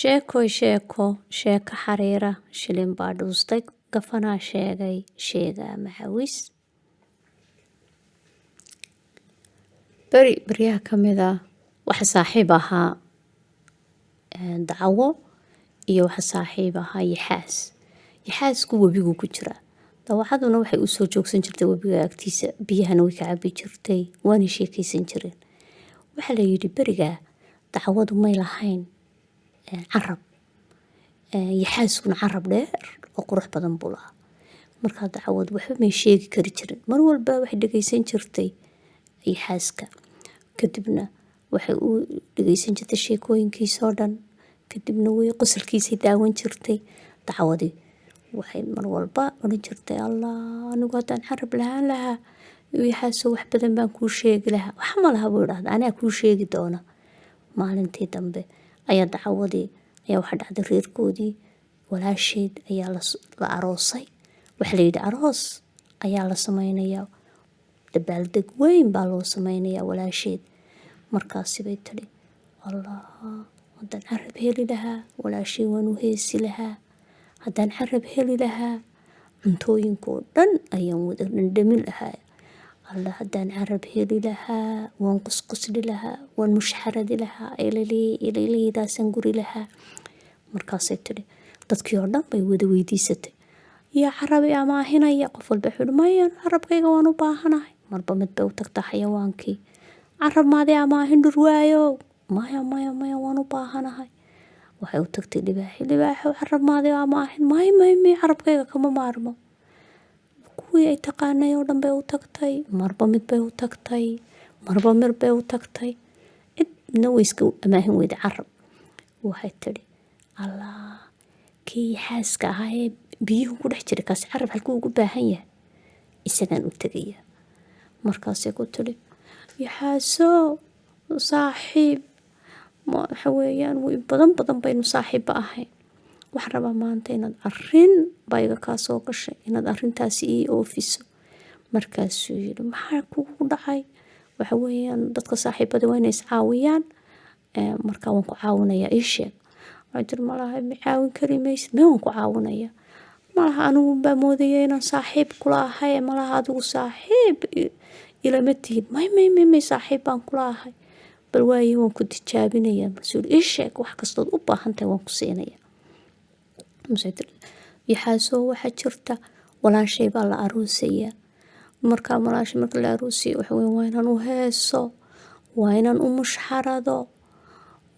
Sheekoy sheeko, sheeko xariira, shilin baa dhuustay, gafanaa sheegay, sheegaa macawis. Beri beryaha ka mid ah waxa saaxiib ahaa dacawo iyo waxa saaxiib ahaa yaxaas. Yaxaasku webiguu ku jiraa. Dawacaduna waxay u soo joogsan jirtay webiga agtiisa, biyahana way ka cabi jirtay, waana sheekaysan jireen. Waxaa la yidhi berigaa dacwadu may lahayn carab, yaxaaskuna carab dheer oo qurux badan buu lahaa. Markaa dacwadu waxba may sheegi kari jirin, mar walba waxay dhegeysan jirtay yaxaaska, kadibna waxay u dhegeysan jirtay sheekooyinkiisoo dhan, kadibna way qosolkiisay daawan jirtay. Dacwadii waxay mar walba odhan jirtay, Allah, anigu haddaan carab lahaan lahaa yaxaaso wax badan baan kuu sheegi lahaa. Wax ma laha buu idhahda, anaa kuu sheegi doona. Maalintii dambe ayaa dacawadii ayaa waxa dhacday reerkoodii walaasheed ayaa la aroosay. Waxaa la yidhi aroos ayaa la sameynayaa, dabaaldeg weyn baa loo sameynayaa walaasheed. Markaasi bay tidhi, Allah, haddaan carab heli lahaa walaashay waan u heesi lahaa, haddaan carab heli lahaa cuntooyinkoo dhan ayaan wada dhandhamin lahaa, Allah, haddaan carab heli lahaa waan qusqusli lahaa, waan mushxaradi lahaa, ililiidaasaan guri lahaa. Markaasay tidhi, dadkii oo dhan bay wada weydiisatay, yaa carabi amaahinaya? Qof walba wuxuu yihi, maya, carabkayga waan u baahanahay. Marba mid bay u tagtaa xayawaankii. Carab maadi amaahin dhurwaayo? Maya, maya, maya, waan u baahanahay. Waxay u tagtay libaaxi. Libaaxow, carab maadi amaahin? May, may, may, carabkayga kama maarmo. Kuwii ay taqaanay oo dhan bay u tagtay, marba mid bay u tagtay, marba mid bay u tagtay, cidna way iska amaahin weyday carab. Waxay tidhi, Allah, kii yaxaaska ahaa ee biyuhu ku dhex jiray, kaasi carab halkuu ugu baahan yahay? Isagaan u tegaya. Markaasay ku tidhi, yaxaaso saaxiib, waxa weeyaan badan badan baynu saaxiibba ahayn, waxaan rabaa maanta inaad arrin baa iga kaa soo gashay, inaad arrintaasi ii oofiso. Markaasuu yidhi, maxaa kugu dhacay? Waxa weeyaan dadka saaxiibada waa inay iscaawiyaan, markaa waan ku caawinayaa, ii sheeg. Waxay tiri, malaha ma caawin kari maysid. Mee, waan ku caawinayaa. Malaha anigu baa moodaya inaan saaxiib kula ahay, malaha adigu saaxiib ilama tihid. May, may, may, may, saaxiib baan kula ahay. Bal waaye, waan ku tijaabinayaa. Markaasuu yidhi, ii sheeg, wax kastood u baahan tahay waan ku siinayaa. Markaasay tiri, yaxaasoo waxaa jirta walaashay baa la aroosayaa. Markaa walaashay marka la aroosiyo, waxa weeye waa inaan u heeso, waa inaan u mushxarado,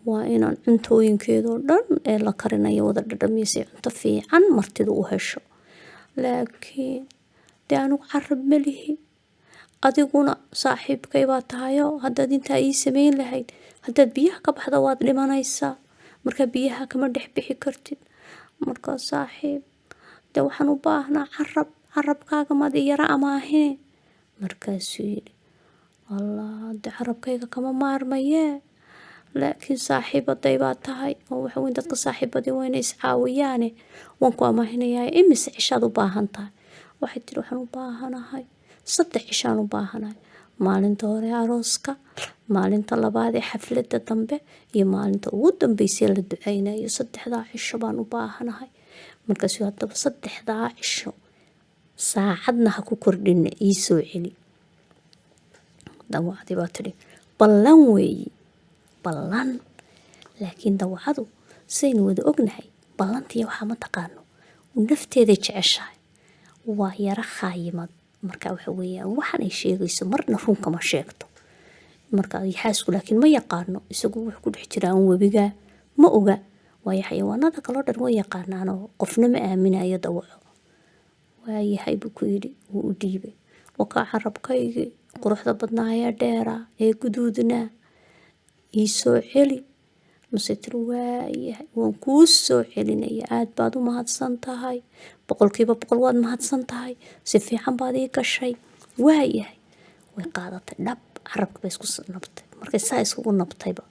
waa inaan cuntooyinkeedoo dhan ee la karinayo wada dhadhamiyo si cunto fiican martidu u hesho. Laakiin dee anigu carab ma lihi, adiguna saaxiibkay baa tahayo haddaad intaa ii sameyn lahayd, haddaad biyaha ka baxdo waad dhimanaysaa, marka biyaha kama dhex bixi kartid. Markaa saaxiib, dee waxaan u baahnaa carab, carabkaaga maad i yara amaahine? Markaasuu yidhi, Allah, dee carabkayga kama maarmayee, laakiin saaxiibaday baa tahay oo waxa weyn dadka saaxiibadii waa inay iscaawiyaane, waan ku amaahinayaa. Imise cishaad u baahan tahay? Waxay tiri, waxaan u baahanahay 3 cishaan u baahanahay: maalinta hore arooska, maalinta labaad ee xafladda dambe iyo maalinta ugu dambeysay la duceynayo. 3-daa cisho baan u baahanahay. Markaasuu, haddaba 3-daa cisho saacadna ha ku kordhina, ii soo celi. Dawacdii baa tidhi, ballan weeyi, ballan. Laakiin dawacadu, sidaynu wada ognahay, ballantiiyo waxaa ma taqaano, nafteeday jeceshahay, waa yaro khaayimad. Marka waxa weeyaan waxan ay sheegayso marna runkama sheegto. Marka yaxaasku laakiin ma yaqaano, isagu wuxuu ku dhex jiraa un webiga, ma oga, waayo xayawaanada kaloo dhan way yaqaanaanoo qofna ma aaminayo dawaco. Waayahay buu ku yidhi, wuu u dhiibay. Wakaa carabkaygii quruxda badnaa ee dheeraa ee guduudnaa, ii soo celi. Mase tiri, waayahay, waan kuu soo celinaya, aad baad u mahadsan tahay, 100% waad mahadsan tahay, si fiican baad ii gashay. Waayahay. Way qaadatay, dhab, carabka bay isku nabtay. Markay saa iskugu nabtayba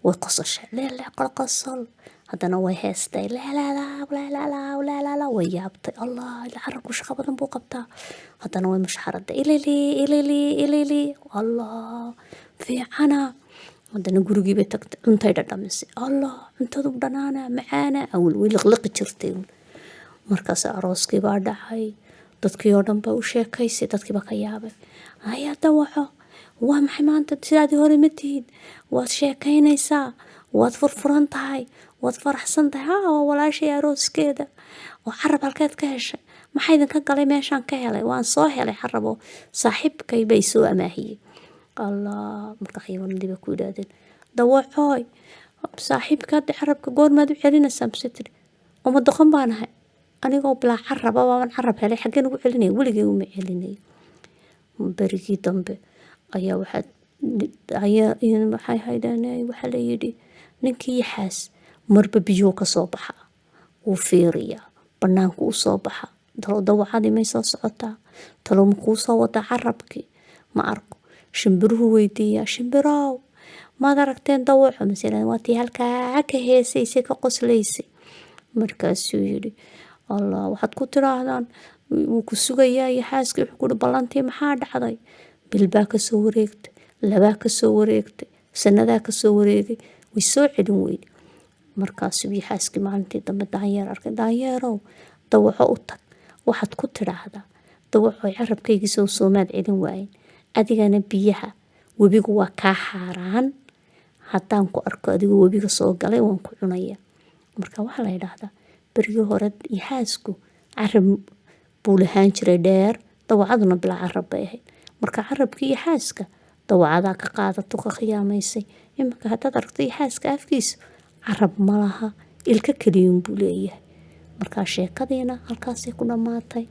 way qososhay, leele qosol. Haddana way heestay, leelaalaa leelaalaa leelaalaa. Way yaabtay, Allah, ila carabku shaqo badan buu qabtaa. Haddana way mushxaraday, ilili ilili ilili, Allah fiicana. Haddana gurigii bay tagtay, cuntay dhadhamisay. Allah, cuntadu dhanaana, macaana, awal way liqliqi jirtay. Markaas arooskii baa dhacay, dadkii oo dhan baa u sheekaysay, dadkii baa ka yaabay. "Ayaa Dawaco, waa maxay maanta sidaadii hore ma tihid? Waad sheekaynaysaa, waad furfuran tahay, waad faraxsan tahay." "Haa, waa walaashay arooskeeda." "Oo carab halkeed ka heshay?" "Maxaa idinka galay meeshaan ka helay? Waan soo helay carab oo saaxiibkay bay soo amaahiyey." Allah, marka xayawaanadii baa ku yidhaahdeen, "Dawacooy, saaxiibka hadda carabka goormaad u celinaysaa?" Mise tiri, "Uma doqon baan ahay? Anigoo bilaa caraba baaban carab helay, xaggeen ugu celinaya? Weligay uma celinayo." Berigii dambe ayaa waxaa waxay haydeen, waxaa la yidhi ninkii yaxaas marba biyuhu ka soo baxa, wuu fiiriyaa, banaanku u soo baxa. Talo dawacadii may soo socotaa? Talo ma kuu soo wadaa carabkii? Ma arko. Shimbiruhu weydiiyaa, "Shimbirow, maad aragteen dawaco?" Masalan, waa tii halkaa ka heesaysay, ka qoslaysay. Markaasuu yidhi, "Allah, waxaad ku tiraahdaan wuu ku sugayaa yaxaaskii." Wuxuu ku yidhi, "Ballantii maxaa dhacday?" Bil baa kasoo wareegtay, labaa kasoo wareegtay, sanadaa kasoo wareegay, way soo celin weyday. Markaasuu yaxaaskii maalintii dambe daanyeer arkay. "Daanyeerow, dawaco u tag, waxaad ku tidhaahdaa, 'Dawacoy, carabkaygii sow soomaad celin waayin? Adigana biyaha webigu waa kaa xaaraan. Haddaan ku arko adigoo webiga soo galay, waan ku cunaya.'" Marka waxaa la yidhaahdaa berigii hore yaxaasku carab buu lahaan jiray dheer, dawacaduna bilaa carab bay ahayd. Marka carabkii yaxaaska dawacadaa ka qaadato, ka khiyaamaysay. Iminka haddaad aragto yaxaaska afkiisa, carab ma laha, ilka keliyuun buu leeyahay. Markaa sheekadiina halkaasay ku dhammaatay.